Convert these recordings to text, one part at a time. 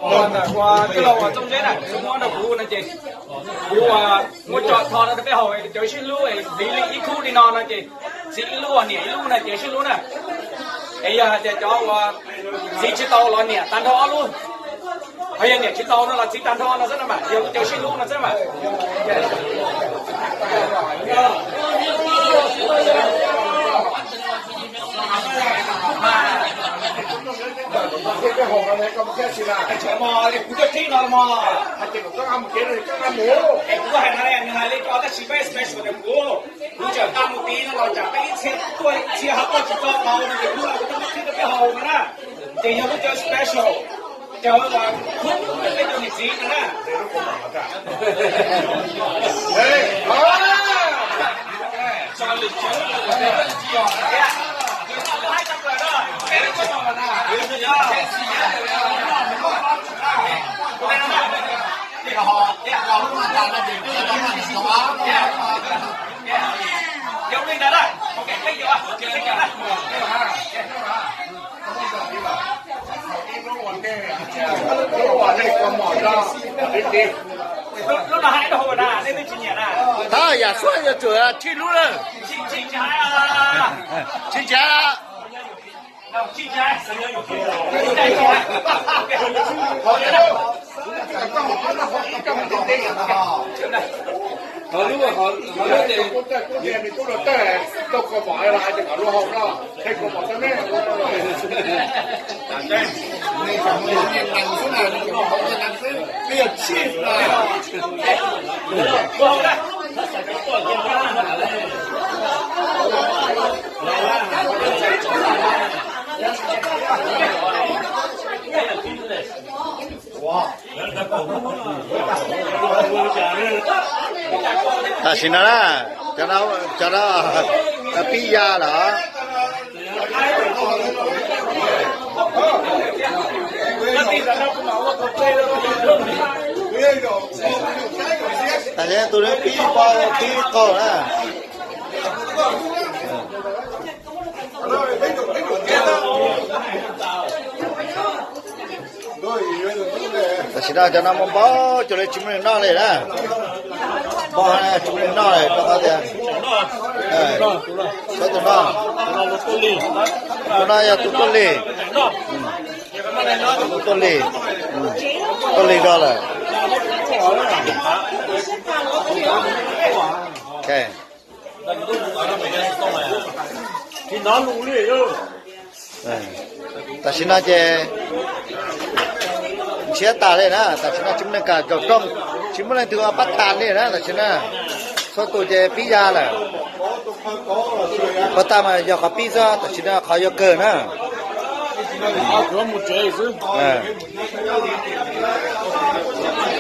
Ua ntawm ua tij laug ua Txooj Zeb na, muab rau kuv no ces kuv ua muab tso tho rau peb haus, cov sib hlub, li li ib khub li no no ces txiv ib lub niam ib lub no ces sib hlub na. Es yog hais tias cov ua txiv tsis tau los niam tag nrho ob lub, ho yog niam tsis tau no los txiv tag nrho no xwb no mas yog lub caw sib hlub no xwb mas. Kuv coj tib no mog. Es kuv hais no nws hais li ko tab sis peb special tias kuv, kuv tseem nqa mus tid no los tsam peb ib txhia tuaj ib txhia ho tuaj tsis tau tau no ces kuv los kuv tuaj muab tib rau peb haus no na. Ces yog lub caw special, caw uas khub peb cov niam txiv no na. Thab yam suab yuav tsum tsib lub lawm. Tsis ncav. Tam sim no na, cov no pib ya lawm. Tam sim no tus no pib, pib qaug na. Tam sim no cov no npau npau cuag li tsis muaj neeg noj li na. Npau tsis muaj neeg noj li rau qhov tias, xyov tus no, tus no yog tus tuaj lig, tus tuaj lig, tuaj lig zog lawm. Tam sim no ces ntshiab tas li na, tam sim no tsis muaj neeg kam zaum rooj, tsis muaj leej twg ua pab tas li na tam sim no. Txhua tus ces pib ya lawm. Puas tag mas yog qhov pib xwb, tam sim no qhov yuav kawg na.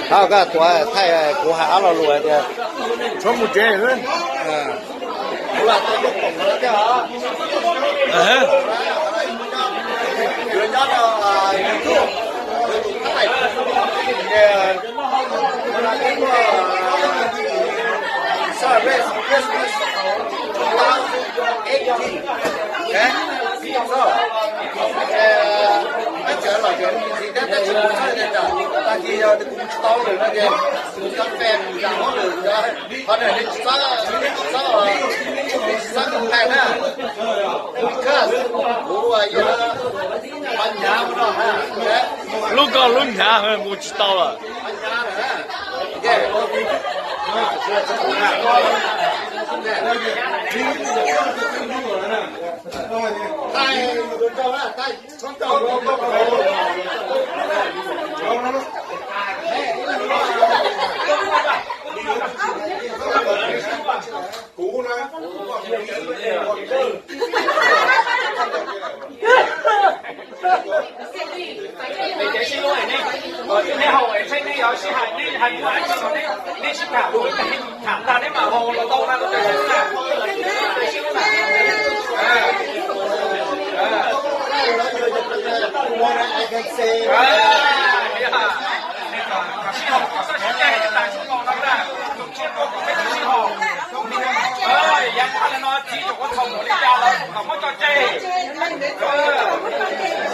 Thov koj tuav thaij kuv hais ob lo lus hais tias tshuav mus tsev xwb. Lub koj lub hnyav mus tsis tau lawm.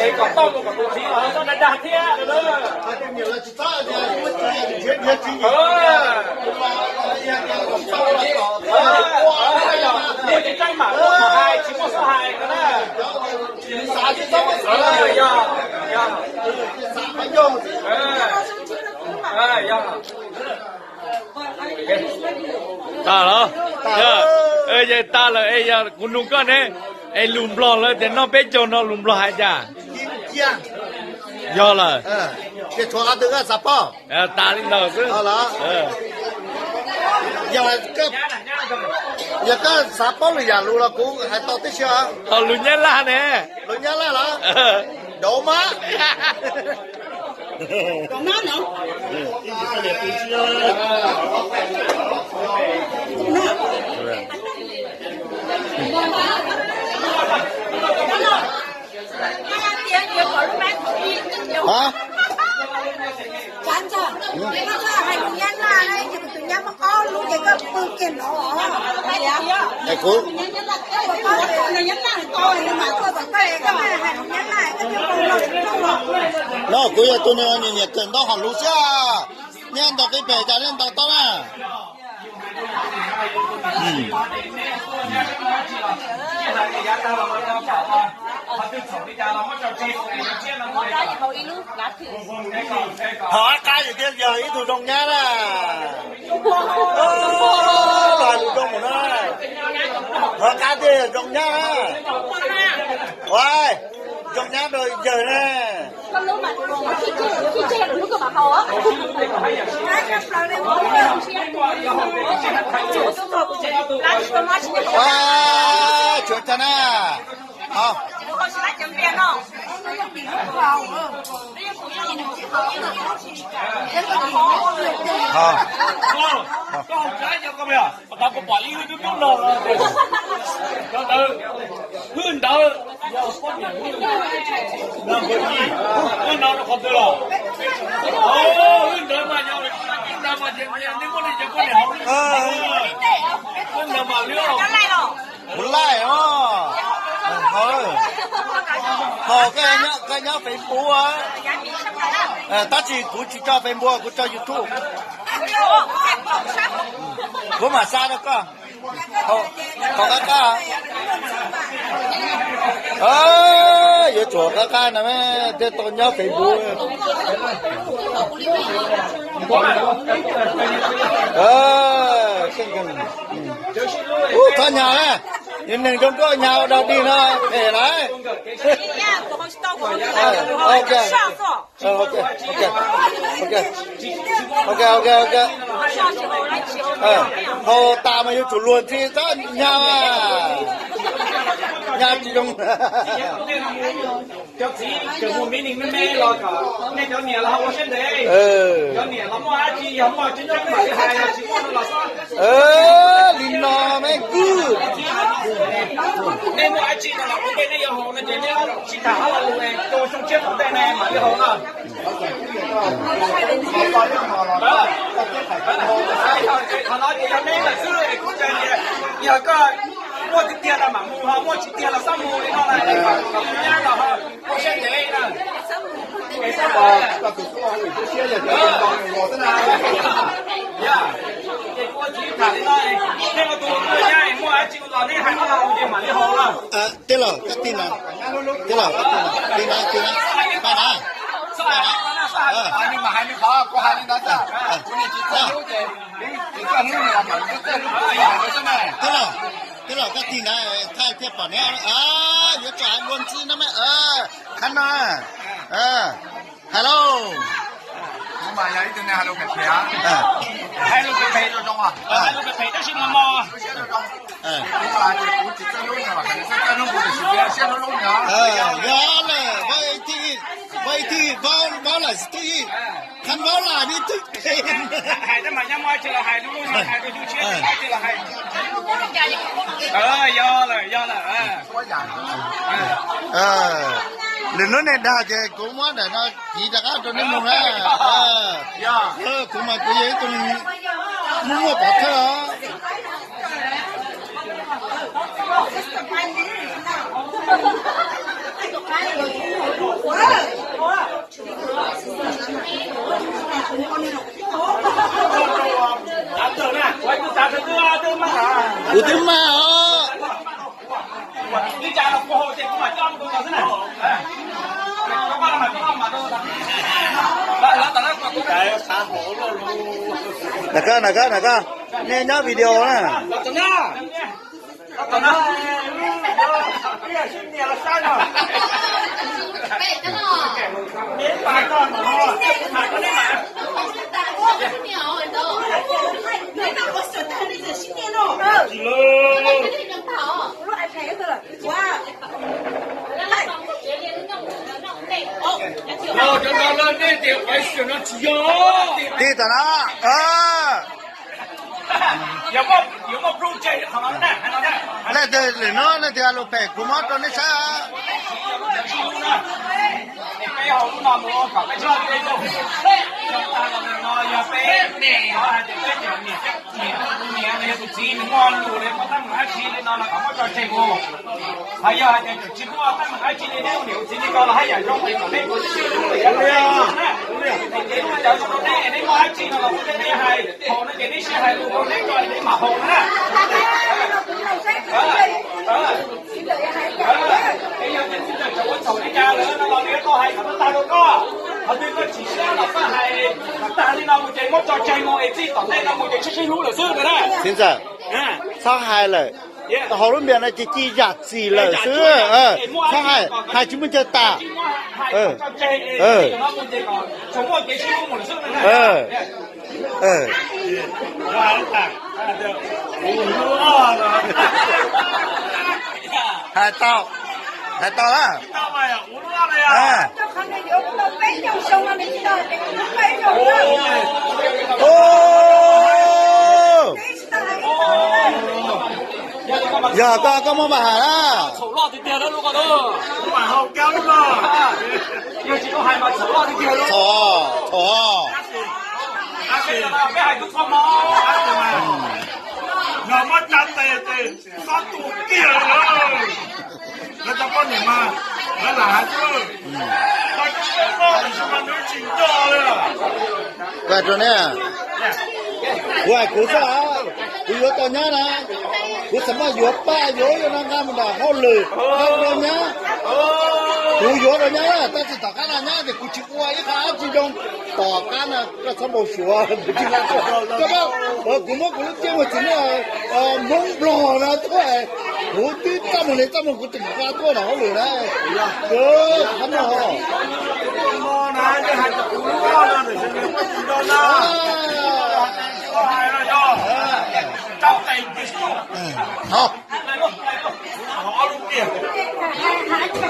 Es kom tau mus kom tus txiv los txhob dag dag thiab. Ua tsis tseeb mam ua hais tsis muaj xub hais no na. Yog, yog. Tag los? Yog tag lawm es yog kuv nug koj ne, es lus Nplog lawv tias noj peb caug no lus Nplog hais cas? Yog lawm. Tas li ntawd xwb. Yog koj xav paub lwm yam lus los kuv hais tau tib si. Ho lus Nyab Laj ne? Lus Nyab Laj los? Dob mab. Hả? Hais kuv, no kuv yog tus nyiam nyiam kawm ntau hom lus xwb. Nyiaj ntau qib pem cas nyiaj ntau tau na. Ho qab qab yog thiaj yog ib tug zoo nyab na. Los hais lus zoo mus na. Ho qab thiaj yog zoo nyab na. Ua, zoo nyab rau yawg na. Ua, tsuav tag na. Ho. Ho. Hwj ntawd, hwj ntawd, hwj ntawd mas yog, hwj ntawd mas yog, hwj ntawd mas yog, hwj ntawd mas li, kuv laij os, ho koj nyob Facebook, tab sis kuv tsis tso Facebook, kuv tso YouTube. Kuv mam xa rau koj. Thaum qab qab, yuav tsum qab qab no thiaj tau nyob Facebook. Ub, txhob nyas na, yus neeg zoo nkauj nyas ua dog dig no phem lawm. Ok, ok, ok, ok, ok, ok, ok. Hau tas mas yuav tsum luag ntxhi txhob nyas, nyas tsis zoo. Cov txiv tseem muaj me neeg me me los kom nej cov niam los ho ua siab ntev. Cov niam los muaj dab tsi yog muaj tseeb tseeb mam li hais, yog tsis muaj no los xwb. Li no me kwj. Nej muaj dab tsi no los ua ntej nej yuav haus no ces nej tsis tham ob lo lus, rau xyoo tshiab tom ntej ne mam li haus no. Qhov no ces yog neb lawm xwb, kuv ntseeg tias yog koj muaj tiag tiag los mam mus, ho muaj tsis tiag los txhob mus li no na, kom nyab los ho ua siab ntev na. Ces kuv txiv tham li no, nej ua tus nyab muaj dab tsi los neb hais ob lo lus ces mam li haus na. Tij laug, koj tij na, tij laug, koj tij na, tij na, tij na, pab na. Tij laug, tij laug, koj tij na, thaij thiaj pom ne, yuav tsum hais luag ntxhi no mas, qhab no. Hais lauj. Kuv mas yog ib tug neeg hais lus phem phem, hais lus phem phem zoo zoo, hais lus phem phem tab sis mas mos. Kuv mas kuv tsis txawj hlub nws, kuv txawj hlub kuv tus siab hlub hlub nws. Yog lawm, vauv ib thij, vauv ib thij, vauv, vauv lam ib thij, khab vauv lam ib thij. Hais tab mas nyab muaj dab tsi los hais, lub lub hais rau yus tshiab, dab tsi los hais. Yog lawm, yog lawm. Lwm hnub nej dag ces kuv muab daim no kiv rov qab rau nej mloog na. Kuv mas kuv yog ib tug muaj muaj pov thawj os. Kuv twb mag os. Nram koj, nram koj, nram koj, nej nyob video na. Tig tom no. Leej twg lwm hnub leej twg lus phem kuv muab rau nej saib. Ho yog hais tias tsis muaj teeb meem dab tsi li, neb ua niam ua txiv li ko los haj yam zoo li kom nej ua tib si lub lawm yog na. Ces kuv cov zoo rau nej, neb muaj dab tsi no los kuv thiaj nej hais, haus no ces neb sib hais lus rau neb tso neb mam haus na. Es yog tias txiv ntxawm tseem ua txhaum li cas lawm no los nws yuav tau hais kom tag rau koj. Qhov twg koj tsis siab los koj hais kom tag li no mus ces muab tso tseg mus es txij tom ntej no mus ces sib sib hlub lawm xwb na. Txhob hais lawm, haus lub npias no ces ci yam txim lawm xwb. Txhob hais, hais tsis muaj chaw tas. Hais tau, hais tau lawm. Yog koj, koj muaj npa hais na. Txhaum, txhaum. Yog muab tsa tes ces xob tu kiag li. Lawv cov poj niam mas lawv lam hais xwb. Koj rau neb, kuv hais kuv xwb, kuv yuav tau nyab na. Kuv txawm muaj yuav paj yuav no nqa mus nram hauj lwm, nqa rau nyab. Kuv yuav rau nyab, tab sis tom qab no nyab ces kuv tsis ua ib qho dab tsi zoo. Tom qab no koj txhob npau suav, kuv tsis nqa tuaj. Koj paub, kuv muab kuv lub ceeb mus txiv neej Hmoob Nplog no tuaj, kuv twb txaj muag li txaj muag kuv tseem nqa tuaj nram hauj lwm na. Qhov no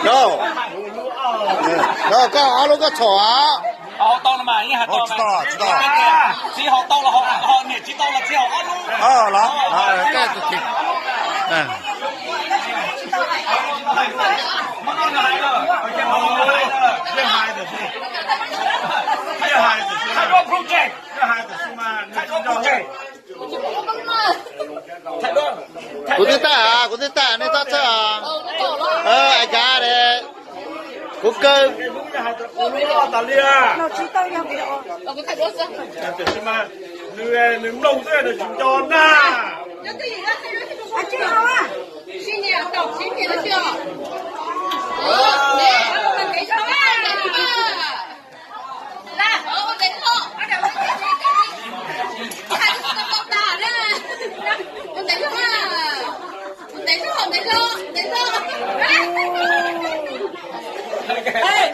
no, no koj ob lub koj txhaum. Haus tau no mas yeej hais tau, txiv haus tau los haus, niam tsis tau los txiv haus ob lub. Los, los, koj tus txiv. Kuv twb tag, kuv twb tag, nej txhob txhawj os. Ai kav, kuv kaw. Nws mloog xwb nws tsis nco na.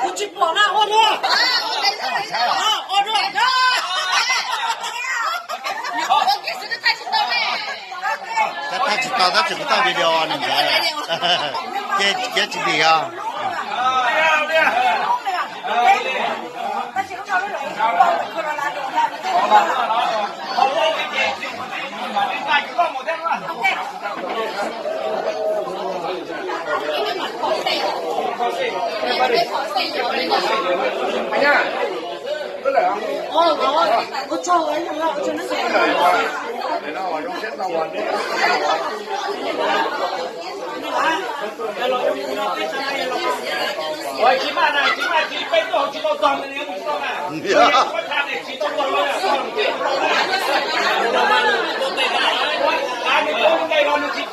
Kuv tsis pom na, ua dua. Ua dua. Thaij tsis tau tab sis kuv thaij video nws ntawd, ces tsis dim os.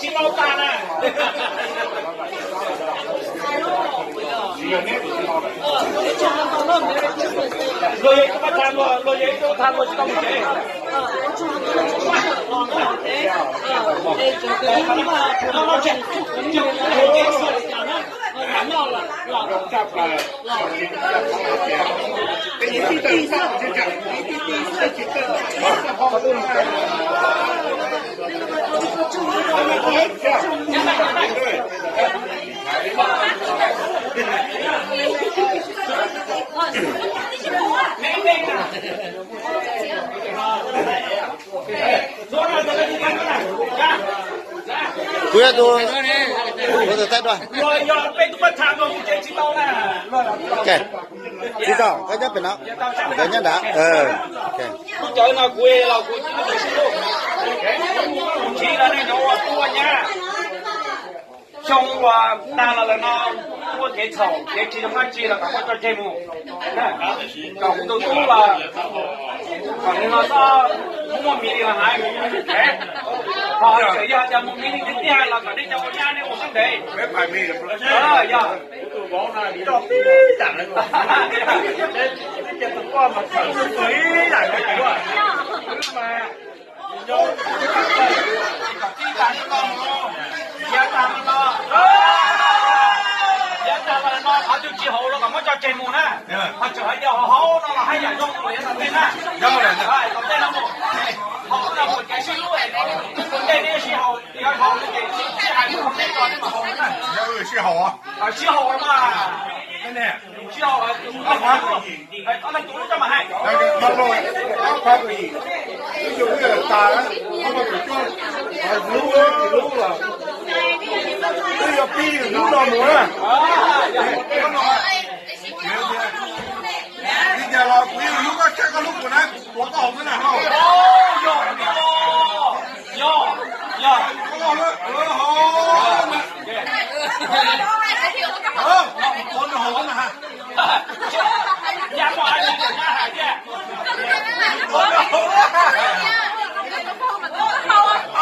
Tsis tau tag na. Luag yog ib tug paj tha luag, luag yog ib tug tha luag tsis tau mus tsev. Kuv yog tus, kuv tus taij dua. Tsis tau, koj nyob pem no, koj nyob nrad. Xyoo uas tag los lawm no, muaj kev txhaum kev tsis zoo dab tsi los kom muab tso tseg mus. Kom kuv tus tub los kom nws los txhob muaj mis li los hais. Ho tseem yog tias mus mis li tiag tiag los kom nej cov ua nyab nej ua sab ntev. Yog Yav tag los no, qhov twg tsis haum los kom muab tso tseg mus na. Ho tseem hais tias hav haub no los haj yam zoo mus li no tej na. Kom tej no mus, haus no mus kev sib hlub, tej nej sib haus, yog haus ces sib hais mus tej no nej mam haus na. Sib haus mas. Sib haus, ob phav, ob leeg tus lub coj mas hais. Ob phav, ib xyoo wb tas, ob phav kaum cuaj, lub wb tsis lub los, wb yuav pib lub no mus na. Li cas los kuv yeej yuav koj tshaj koj lub kuv na, tuav koj haus xwb na. Yog, yog, yog.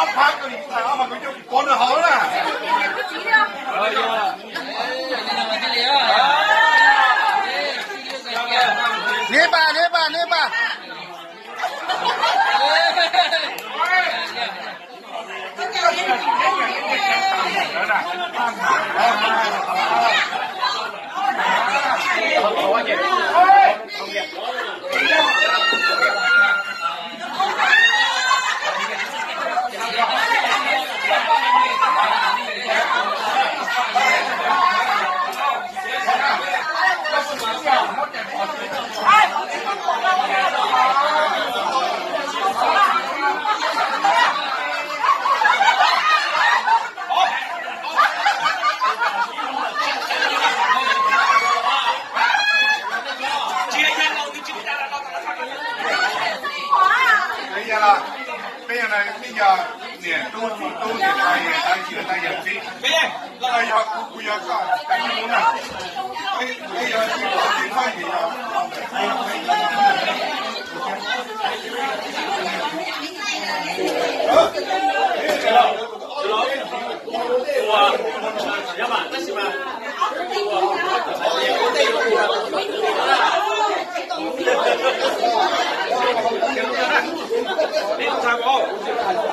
Ob phav kaum ib, ob phav kaum cuaj, tuav nws haus na. Niam pas, niam pas, niam pas. Peb yog niam tub txiv tub, niam tais yawm tais, yawm tais yawm txiv. Yog kuv, kuv yog koj, peb yog txiv tub txiv tub, niam yog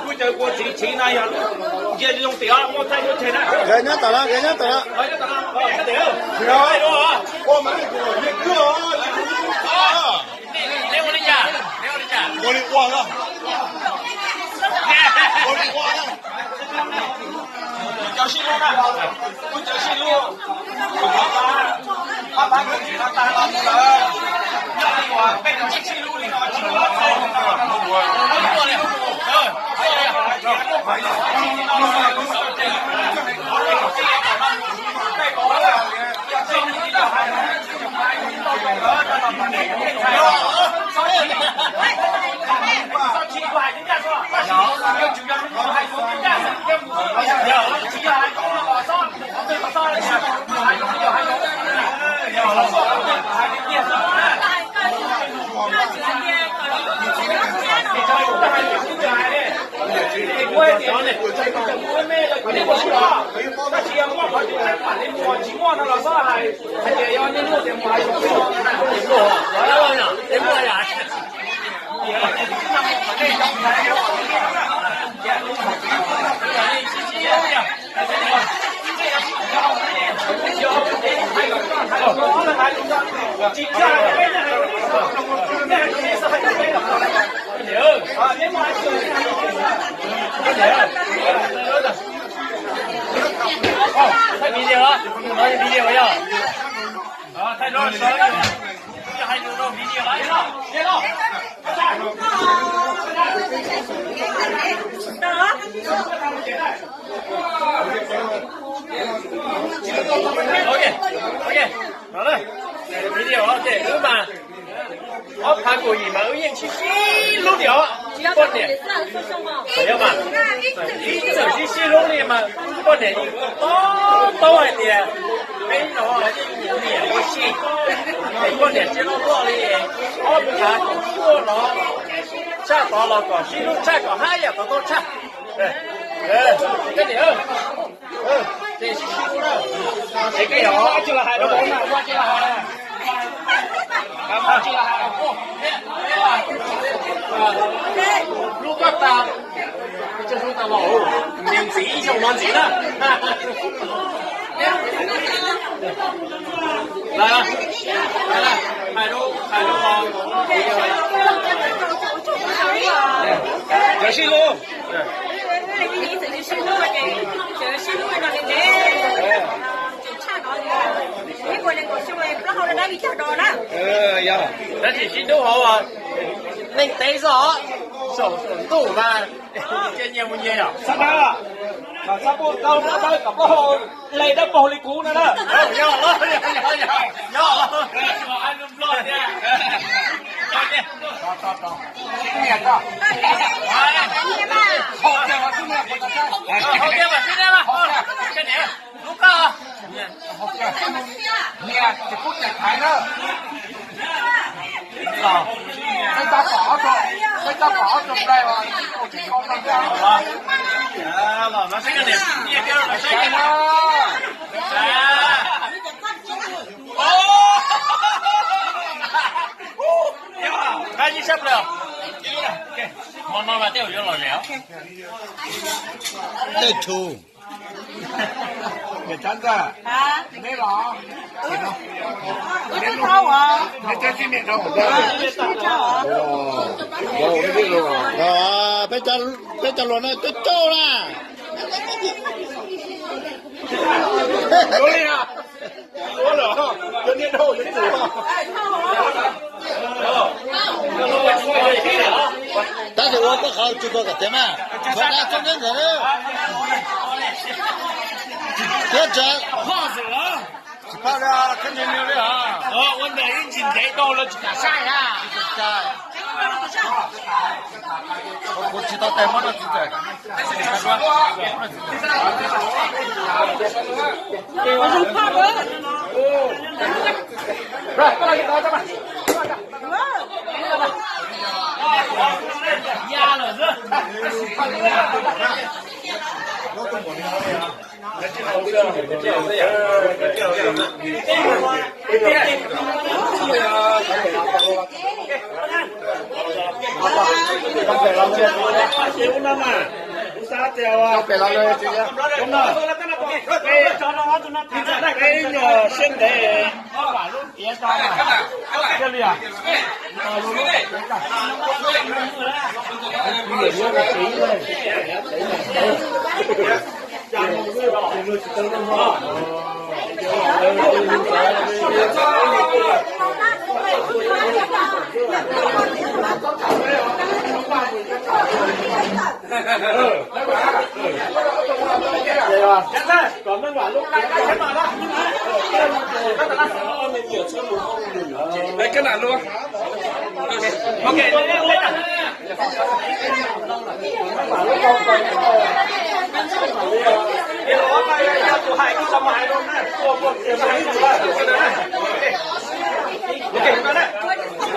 Kuv cov kua txiv txiv no yog nce li zoo tim muaj thaij lub tsheb na. Nkawd nyob tom no, nkawd nyob tom no. Ua li ua na. Ua li ua na. Kuv cov sib hlub na, kuv cov sib hlub, pab pab kwv tij no tag los mus lawm, yog li uas peb cov sib sib hlub li no tsis muaj txog li no. Thaij video los? Thaij video yog. Thaij rau, hais lus rau video los. Ok, ok, no na. Video ces wb mas ob phav kaum yim mas wb yeej sib sib hlub tiag os poj niam. Yog mas, ib txwm sib sib hlub li mas poj niam yeej paub paub hais tias peb no yeej nyiam ua si, es poj niam tsis loj loj li, ob phav kaum cuaj no tshaj tod los kom sib hlub tshaj kom haj yam tod tau tshaj. Koj niam, ces sib sib hlub na. Es koj niam, ua tsis los hais rau kuv na, ua tsis los hais. Hlub koj tas, hlub tas los, niam ntxiv ib xyoos no ntxiv na. Hais rau, hais rau, cov sib hlub. Yog, tab sis sib hlub hauv neej teb xwb os, saum ntuj mas nyias mus nyias yom. Xab dawb, xab dawb kom plaub hau hle dawb paug li kuv no na. Yog, yog, yog. Hlub koj. Niam, tsis pub niam thaiv na. Peb tab tom ob tug, peb tab tom ob tug nplai os, tsis pub tsis kho no thiab. Los no saib koj niam, niam koj los saib koj na. Qab ib sab plaws. Hmo no mas tej zaum yuav lom zem os. Tej tshus. Niam Tsab Ntxawg, neb los, neb txib niam rau kuv. Peb cov hluas no coob coob na. Yuav li a, yuav lawm, yuav niam rau yuav txiv. Tab sis ua koj qhov tsis tau kom tiav mas, qhov dab txhob neb ntawd. Thiab tsa, tsis pab li, thiab nws nws li. Ua ntawm ib ntsis ntev dhau lawv tsis kam saib a. Kuv tsis tau tes muab rau txiv txawm.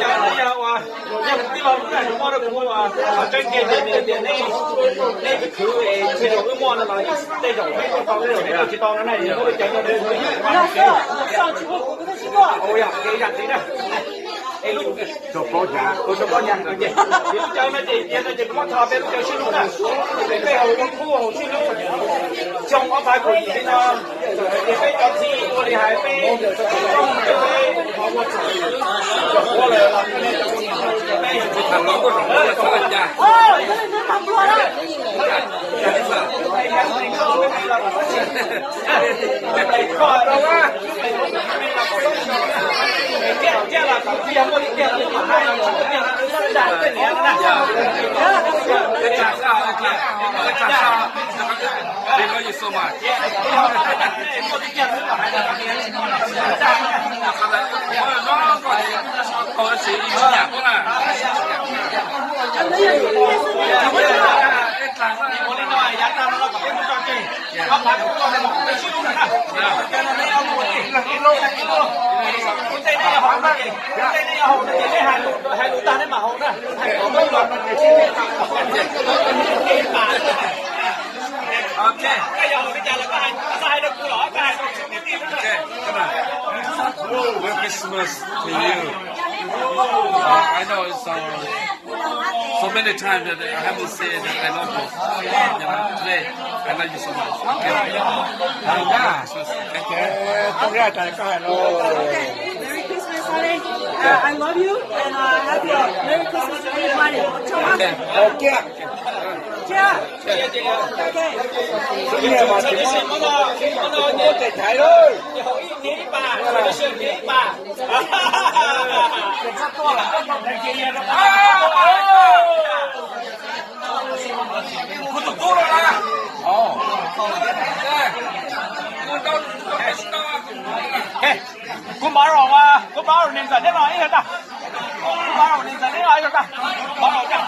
Yog ua, yog tij laug lub naj lus mob rau kuv, qhov tseeb tiag ces nws tias nej, nej khwv es ntshe zaum wb muaj no los tej zaum peb tuaj tau, tej zaum peb tuaj tsis tau no na, yog muab lub caw no rau kuv. Ua yog kev zam txim na. Es lub, ua lub caw no ces, ces lub caw no ces kuv muab tho peb lub caw sib hlub na. Es peb haus ua khub haus sib hlub xyoo ob phav kaum yim li no. Ces peb cov txiv ua li hais peb, peb ua txhaum, ua lawm los peb, Thank you so much. Okay. Okay, come on. Merry Christmas to you. Uh, I know it's uh, so many times that I haven't said that I love you. You know, today, I love you so much. Okay. Merry Christmas. Thank you. Merry Christmas, honey. Uh, I love you, and uh, happy Merry Christmas to everybody. Okay. Kuv mov rau, kuv mov rau niam ntxawm neb no ib zaug tag. Kuv mov rau niam ntxawm neb no ib zaug tag. Mov rau.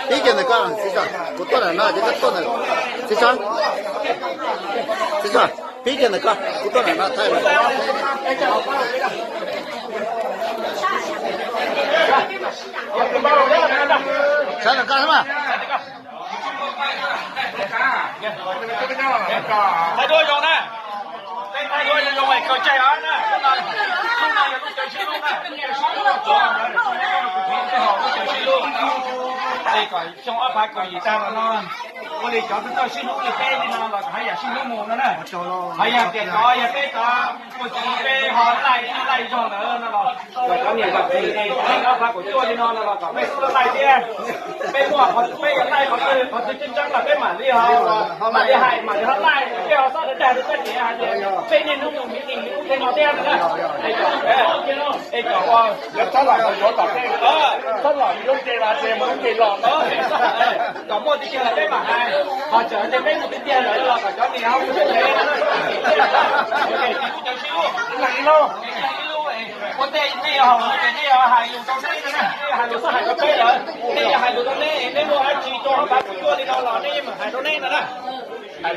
Pib kiag ntawm koj, Txiv Tsam, kuv tuaj ntawm no ces koj tuaj ntawm, Txiv Tsam. Txiv Tsam, pib kiag ntawm koj, kuv tuaj ntawm no thaij. Sawv ntawm koj xwb mas. Thaij duab zoo na. Thaij duab zoo zoo es kawg caij os na. Lub no yog lub caw sib hlub na. Lub caw sib hlub. Es kom xyoo ob phav kaum yim tag los no, ua li cov txawj sib hlub li peb li no los kom haj yam sib hlub mus no na. Haj yam tias cov yog peb cov ua txiv peb ho laij laij zog lawm no los, kom cov niam cov txiv es ob phav kaum cuaj li no no los kom peb xub laij thiab. Peb muaj qhov, peb yuav laij qhov twg, qhov twg tseeb tseeb los peb mam li ho, mam li hais, mam li ho laij, peb ho xob dag dag rau koj niam hais tias peb niaj hnub mus meeting li ub li no thiab no na. Es cov, es cov ua, txhob los yuav tom tej, txhob los yuav lub nce los ces mus lub nce los. Kom muaj tiag tiag los peb mam hais, ho txawm tias peb mus tiag tiag lawm los kom cov niam ho mus tiag tiag. Cov sib hlub, ua ntej nej yuav haus no ces nej yuav hais lus rau neb no na, nej yuav hais lus txhob hais rau peb lawm, nej yuav hais lus rau neb, neb muaj dab tsi rau ob phav kaum cuaj li no los nej yeej meem hais rau neb no na. Tom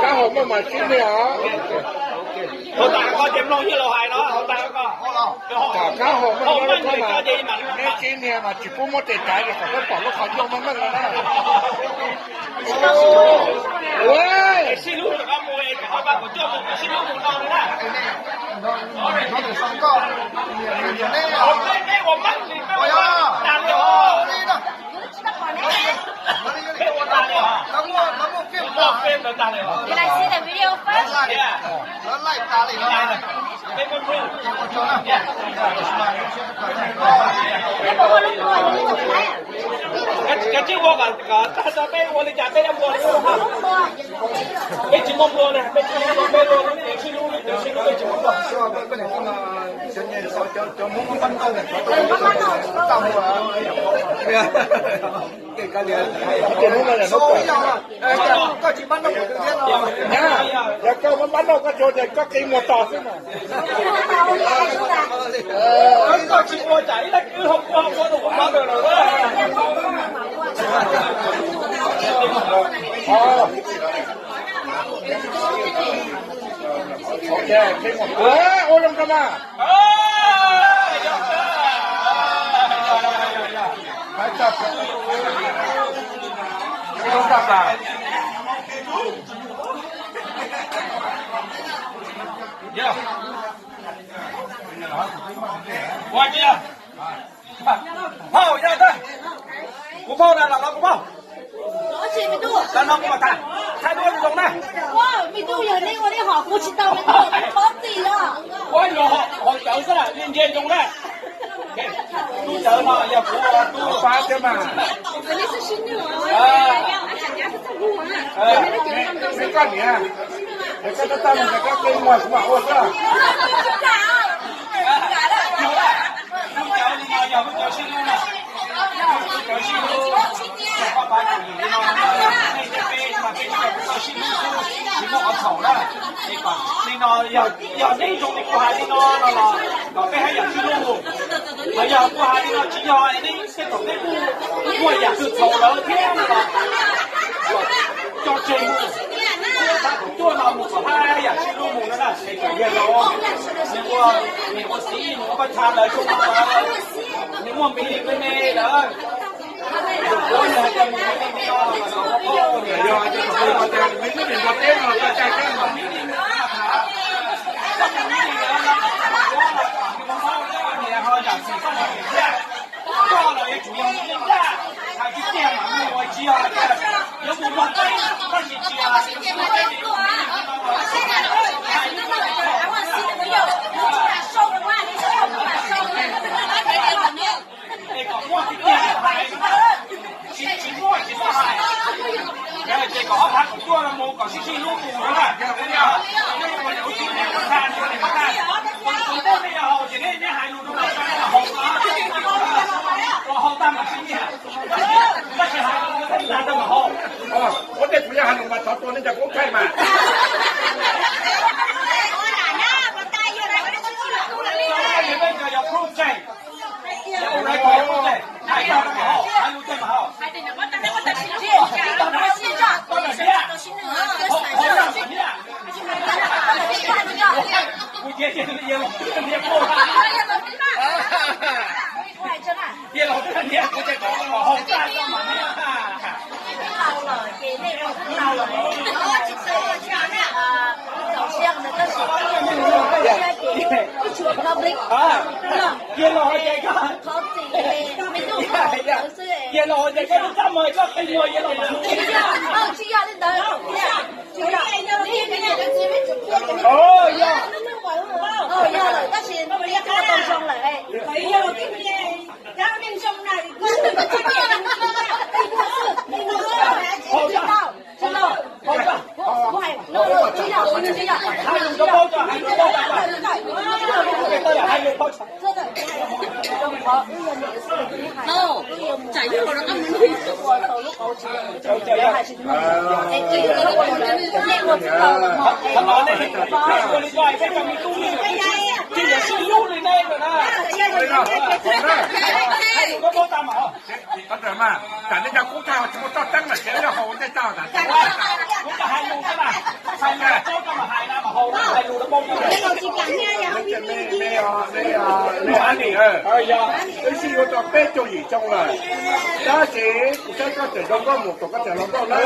qab hauv maj mam sib nyiam os. Hauv tas koj ces mloog yawg laus hais no, hauv tas koj. Tom qab hauv maj mam sib nyiam, neb sib nyiam mas tsis pub muab tes caiv li kom peb pom lub qhov ncauj meej meej no na. Sib hlub rau koj mus, ob phav kaum cuaj mus sib hlub mus no na. Peb ua meej li, peb ua tag li os. Peb ua tag li os. Muaj fem ntawd tag li os. Can I see the video first? Yeah. Peb muab proof. Kav tsij ua kom tag tso peb ua li cas peb yuav ua li. Peb tsis muaj nplua na, peb tsis muaj nplua, peb ua lub cev sib hlub, lub cev sib hlub peb tsis muaj nplua. Hnub no yog hnub kawg. Yog koj pab noj koj tsuas ces koj qi muag tos xwb mas. Ua zoo rau mas. Ua, kuv phauj na, los no kuv phauj. Los no kuv mam tham, thaij duab zoo na. Ua, yog hauv cawv xwb, li ntsia zoo na. Tub cawv no yog kuv tub pab thiab mas. Neb koj niam, es koj tab tag mus ces koj qi muag kuv mam ua xwb. Lub cawv li no yog lub cawv sib hlub na. Lub cawv sib hlub, yog koj pab tus yim li no, nej thiab peb mas peb cov sib hlub xwb, tsis muaj qhov txhaum na. Es kom li no, yog neb zoo li kuv hais li no no los kom peb haj yam sib hlub. Ho yog kuv hais li no tsis yog, neb tej thaum neb kuj muaj yam twg txhaum lawm thiab no los coj tseg mus. Thaum tuaj no mus kom haj yam sib hlub mus no na. Es kom yawg laus, nws ua niam ua txiv, nws ua paj tsha lawm, nws muaj mis me me lawm. Es kom muaj tiag tiag hais, tsis, tsis muaj tsis txhob hais. Ces kom ob phav kom tuaj mus kom sib sib hlub mus no na. Tus ntuj nej yog haus ces neb hais lus rau ua haus tag mas sib nyiam, tab sis hais lus rau tag rau mas haus. Ua ntej kuv yuav hais lus mas thov tua nej cov koob thaij mas. Yawg laus hais tias koj, yawg laus hais tias koj txaj muag koj qi muag yawg laus mas. Yog, yog lawm tab sis tau zoo lawm. Koj rawm mas, tsam nej cov koob thaij tsis muaj toj teeb lawm ces yog haus nej tau tas. Wb sib yuav tau peb caug yim xyoo lawm, tab sis kuv saib koj tseem zoo nkauj mus kom koj tseem hluas nkauj na.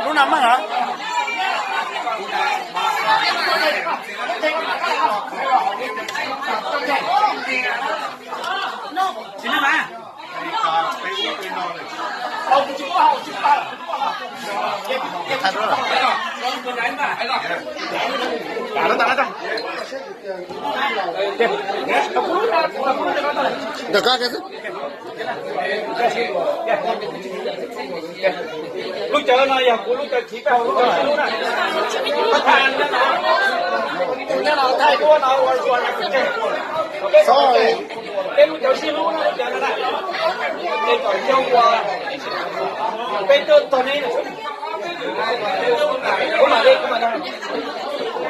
Lub no meej hov? Ntawm koj xwb. Lub cawv no yog kuv lub cawv chiv peb hauv lub cawv sib hlub na. Peb thaij no, peb thaij duab no ua zuag na, peb lub cawv sib hlub na, lub cawv no na. Peb tau tog ne,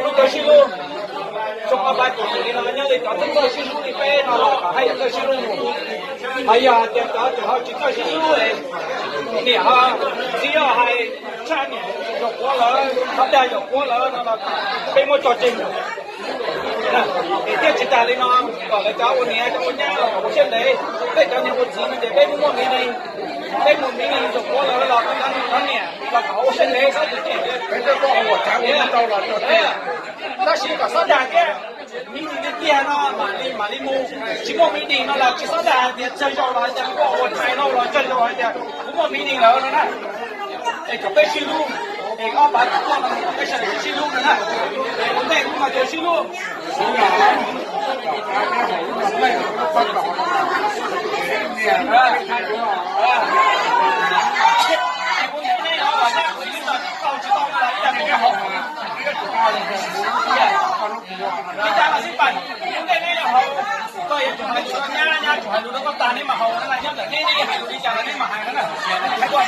lub cawv sib hlub, xyoo ob phav kaum yim li no nyob li cov txawj txawj sib hlub li peb no los haj yam txawj sib hlub mus. Ho yog hais tias cov tseem ho tsis txawj sib hlub, niam ho txiv hais tshaj niam zaum quav lawm, ho dag zaum quav lawm no los peb muab tso tseg mus. Es thiaj tsis tas li no, kom lawv cov ua niam cov ua nyab los ua siab ntev, tej cov niam ua txiv no ces peb muaj muaj miv neeg, peb muaj miv neeg zaum quav lawm los cov niam los kom ua siab ntev xwb. Tab sis kom xob dag thiab, miv neeg tiag tiag no mam li mam li mus, tsis muaj miv neeg no los tsis xob dag hais tias tsawg zaus los hais tias kuv ua thais no los tsawg zaus hais tias kuv muaj miv neeg lawm no na. Es kom peb sib hlub, es ob phav tuaj no kom peb sawv daws sib hlub no na. Es ua ntej kuv mas tsuas sib hlub. Li cas los xij peem, ua ntej neb yuav haus, koj yuav tsum hais lus rau nyab, nyab tsum hais lus rau koj tag neb mam haus no na, nyob ntawm neb, neb yuav hais lus li cas los neb mam hais no na. Hais dua.